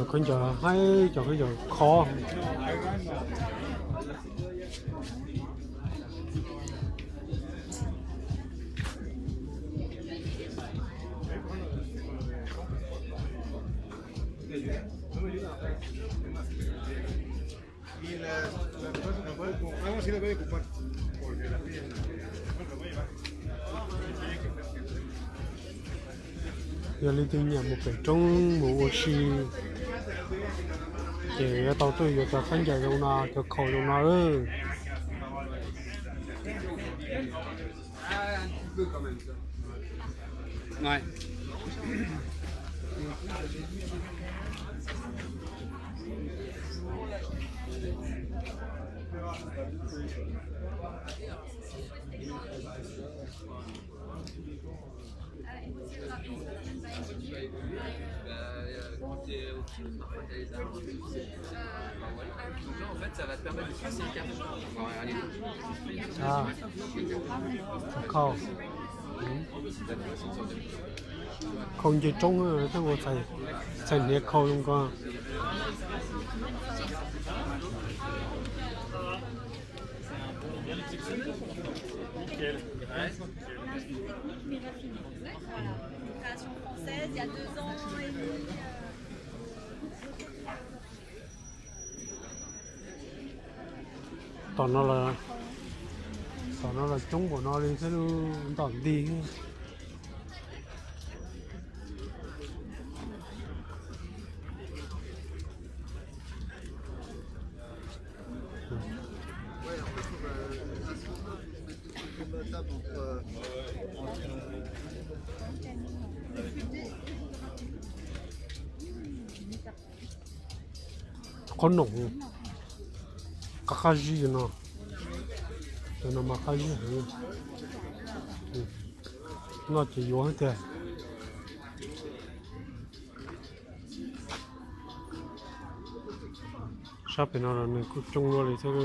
Khaub ncaws haib, cov khaub ncaws khov. Yog leej twg nyiam mus pem roob mus ua si ces yuav tau tuaj yuav cov khaub ncaws zoo no, cov khau zoo no. Khau, khau nce roob, tej ua txhais hniav khau zoo ko. Tom no, tom no los coob npaum no li thiab, ntom nti. Qhob noom qab qab zib no, no mas qab zib heev. Noj ces yuav tiag. Sab pem no los nws kuj coob luaj li thiab.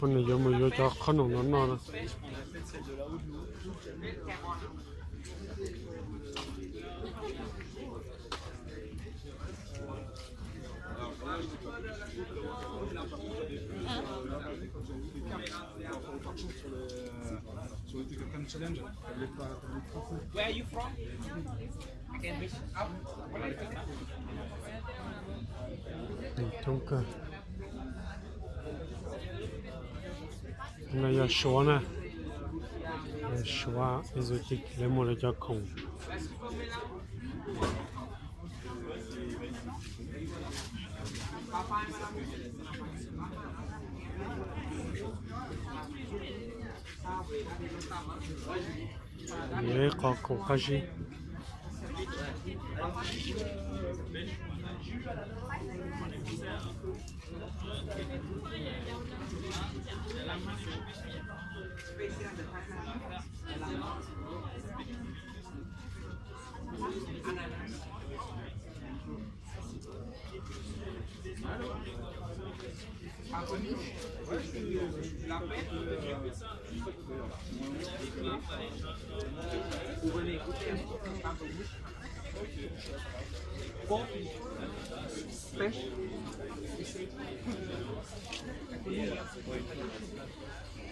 Nws yuav mus yuav cov qhob noom no noj no. Coob kawg. No yog Suav na, Suav, lawv muag lawv cov khoom. Yog ib qho khoom qab zib.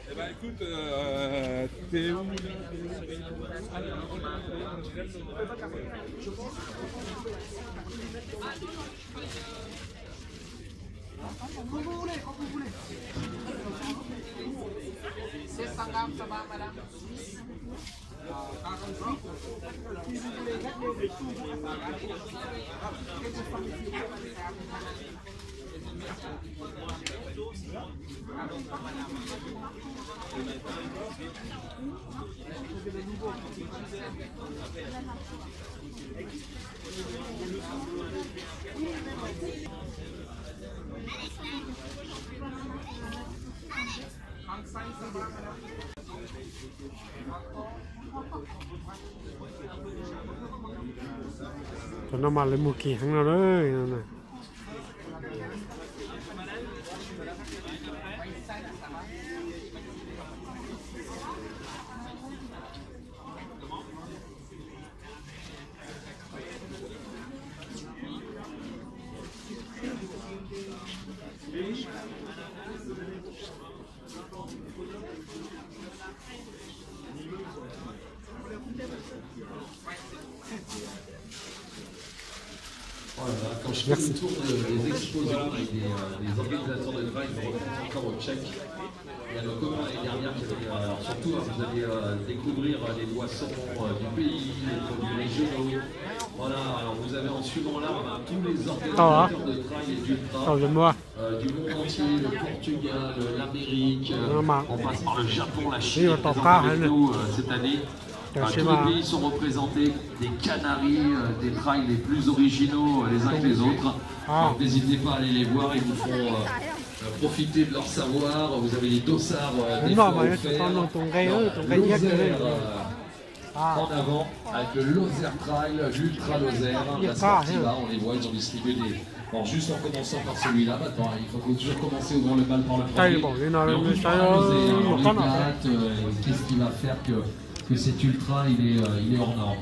Eh ben, écoute, euh, t'es où ? Comme vous voulez, comme vous voulez. Six cents grammes, ça va, madame ? Cov no mas lawv mus kim heev no na. Voilà, quand je fais le tour de- des exposants et des, euh, des organisateurs de trail, je reprends encore au check. Il y a le copain l'année dernière qui avait, euh, alors surtout, hein, vous allez, euh, découvrir, euh, les boissons, euh, du pays, les produits régionaux. Voilà, alors vous avez en suivant là, on a tous les organisateurs de trail et d'ultra. Tau li muaj. Euh, du monde entier, le Portugal, euh, l'Amérique, euh, en passant par le Japon, la Chine, présents avec nous, euh, cette année. Enfin, tous les pays sont représentés, des Canaries, euh, des trails les plus originaux, euh, les uns que les autres. Donc, n'hésitez pas à aller les voir, ils vous feront, euh, euh, profiter de leur savoir. Vous avez les dossards, euh, des fois offerts. Alors, Lozère, euh, en avant avec le Lozère Trail, l'Ultra Lozère, la Sportiva, on les voit, ils ont distribué des... Bon, juste en commençant par celui-là, maintenant, il faut toujours commencer ouvrant le bal par le premier. Et on vous fera Lozère, hein, les dates, euh, qu'est-ce qui va faire que, que cet ultra, il est, euh, il est hors norme.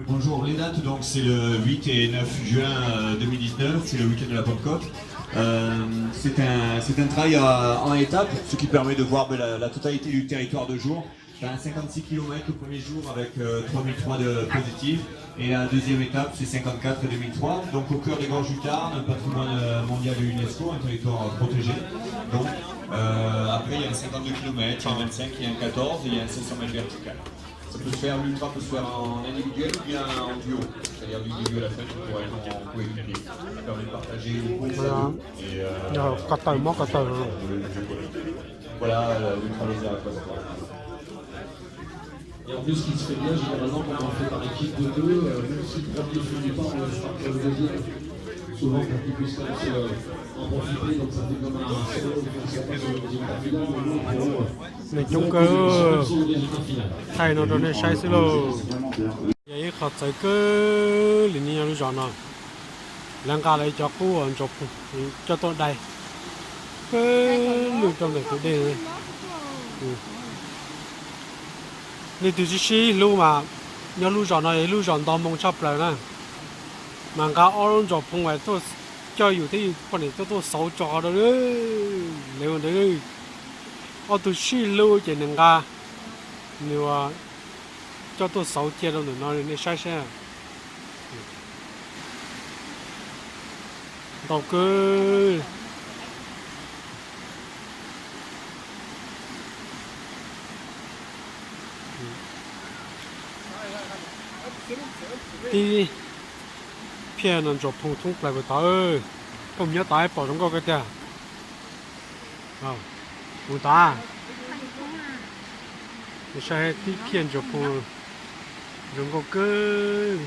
Bonjour, les dates, donc c'est le huit et neuf juin, euh, deux mille dix-neuf, c'est le week-end de la Pentecôte. Euh, c'est un, c'est un trail à- en étapes, ce qui permet de voir, ben, la, la totalité du territoire de Jours. T'as un cinquante-six kilomètres le premier jour avec, euh, trois mille trois de positif. Et la deuxième étape, c'est cinquante-quatre et deux mille trois. Donc au cœur des Gorges du Tarn, un patrimoine, euh, mondial de l'UNESCO, un territoire, euh, protégé. Donc, euh, après, il y a un cinquante-deux kilomètres, il y a un vingt-cinq, il y a un quatorze et il y a un cinq cents mètres vertical. Ça peut se faire, l'ultra peut se faire en individuel ou bien en duo. C'est-à-dire du début à la fin, tu pourras être en coéquipier. Ça permet de partager les courses à deux. Et, euh, voilà, euh, l'ultra Lozère à toi, c'est toi. Et en plus, ce qui se fait bien, généralement, quand on fait par équipe de deux, euh, même si le premier finit pas, on laisse partir le deuxième. Souvent, pour qu'il puisse quand même se, euh, en profiter, donc ça fait comme un solo, on se passe sur le deuxième partie, là, mais au moins, pour eux, euh, c'est eux qui sont au deuxième final. Thaij no rau nej saib xwb lauj. Yog ib qho txawv kawg li ne, nyob lub zos no. Lawv nqa lawv cov qub uas Ntsuag Phoom coj tuaj dai kawg lug rau ntawm tus dej. Leej twg sib sib hlub mas, nyob lub zos no yog ib lub zos nto moo tshaj plaws na. Mas nqa ob lub Ntsuag Phoom uas tuaj coj yus thiab yus poj niam tuaj tuaj xauv tso rau lawv ntawd. Ob tug sib hlub ces nws nqa, nws coj tuaj xauv cia rau ntawm no, nej saib seb. Ntau kawg. Tib phiaj no Ntsuag Phoom thoob plaws puas tod. Koj mus nyob tod pom zoo nkauj kawg tiag. Mus tod. Saib tib phiaj ntsuag phooj zoo nkauj kawg.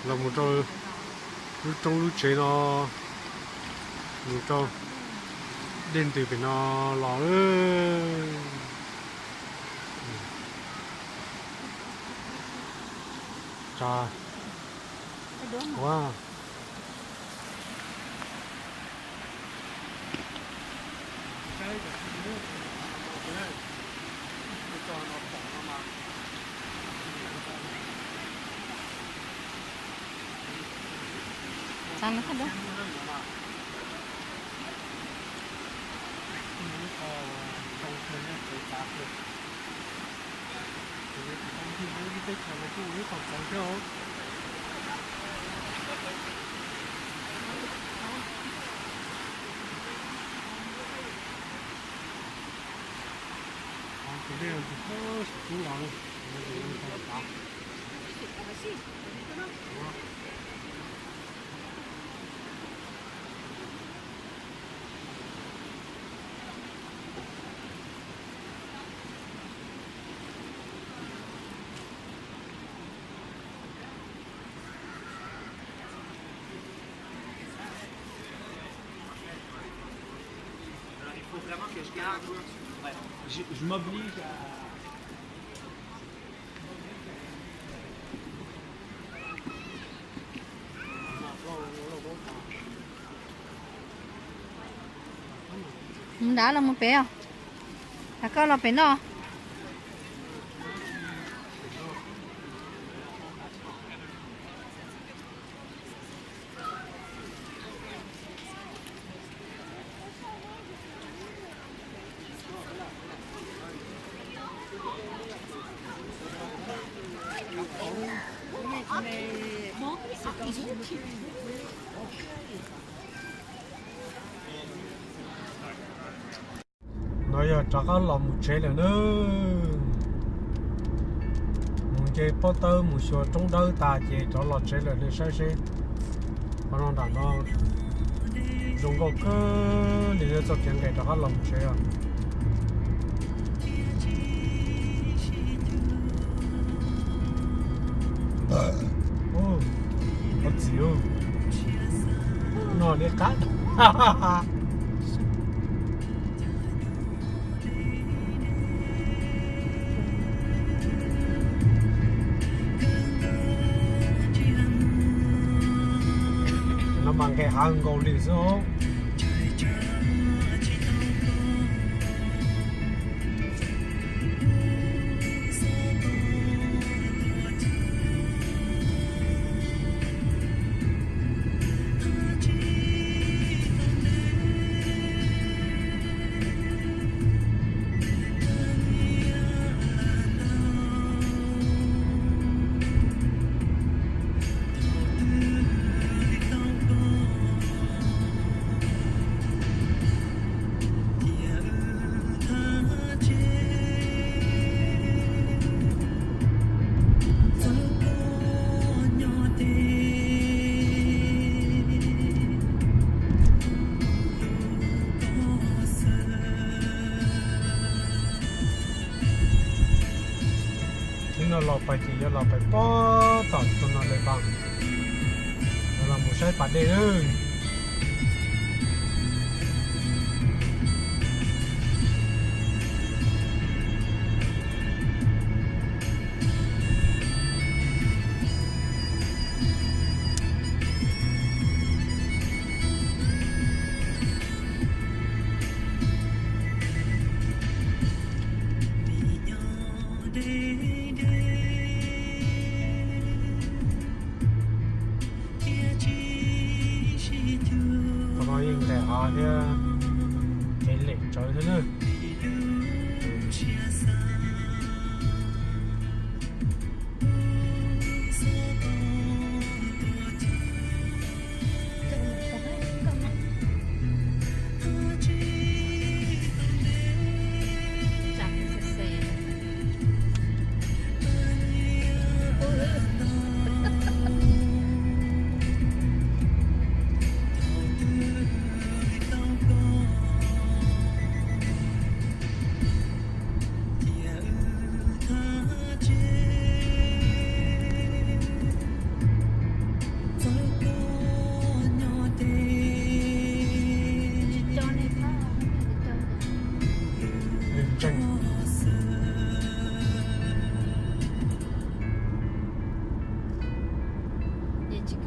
Los mus rau lub roob lub tsev no, mus rau dej ntws pem no los. Tsa ua Mus nrad los mus pem os? Has koj los pem no. No yog rov qab los mus tsev lawm na. Mus nce pob tawb mus xyuas roob dawb tas ces rov los tsev lawm, nej saib seb. Qhov no nram no zoo nkauj kawg li, txoj kev nqes rov qab los mus tsev os. Ov txiv, no li qab. No mas nqes hav nkaus li xwb. Hnub no los pais ces yuav los pais pob tom txog no lawm pas, los mus saib pas dej. Qhov no yeej nqes hav thiab, kev lem tsawv thiab na.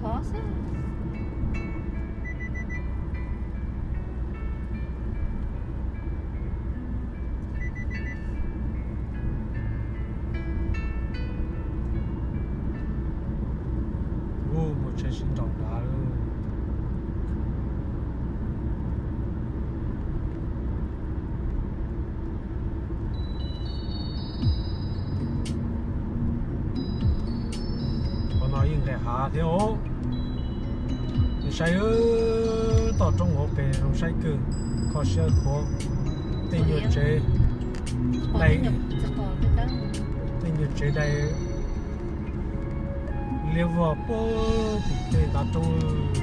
Khov xwb. Ub, mus tsheb sib nraus nrad lawm. Qhov no yeej nqes hav thiab os. Saib, tom roob hauv pes zoo saib kawg, kho siab khuav. Tej nyuag tsev dai, tej nyuag tsev dai liab vog puag tim tej ntav roob.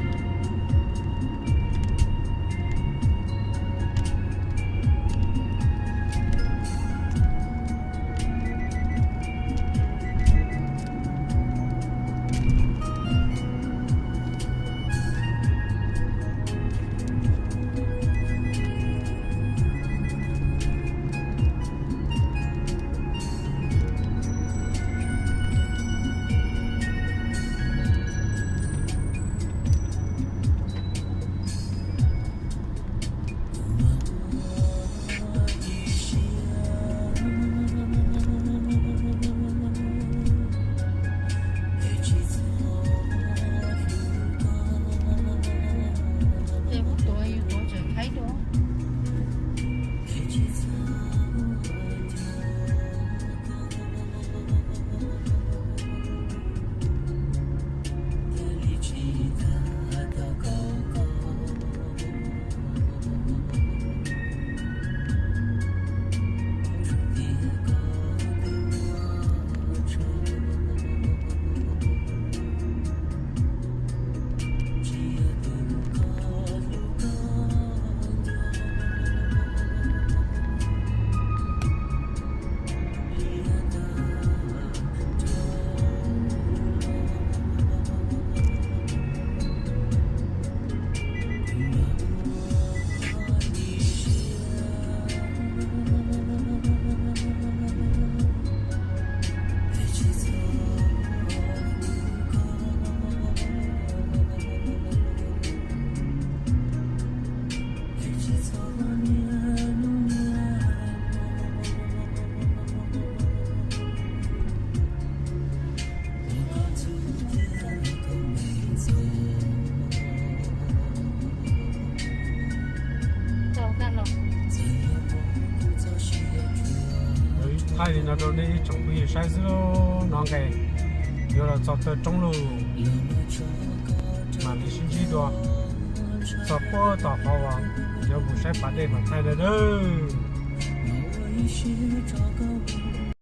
Thaij li no rau nej ib tsoom phooj ywg saib xwb, no nqes yuav los txog taw roob lawm, mam li sib ntsib dua txog puag tom qhov uas yuav mus saib pas dej mas thaij na nawb.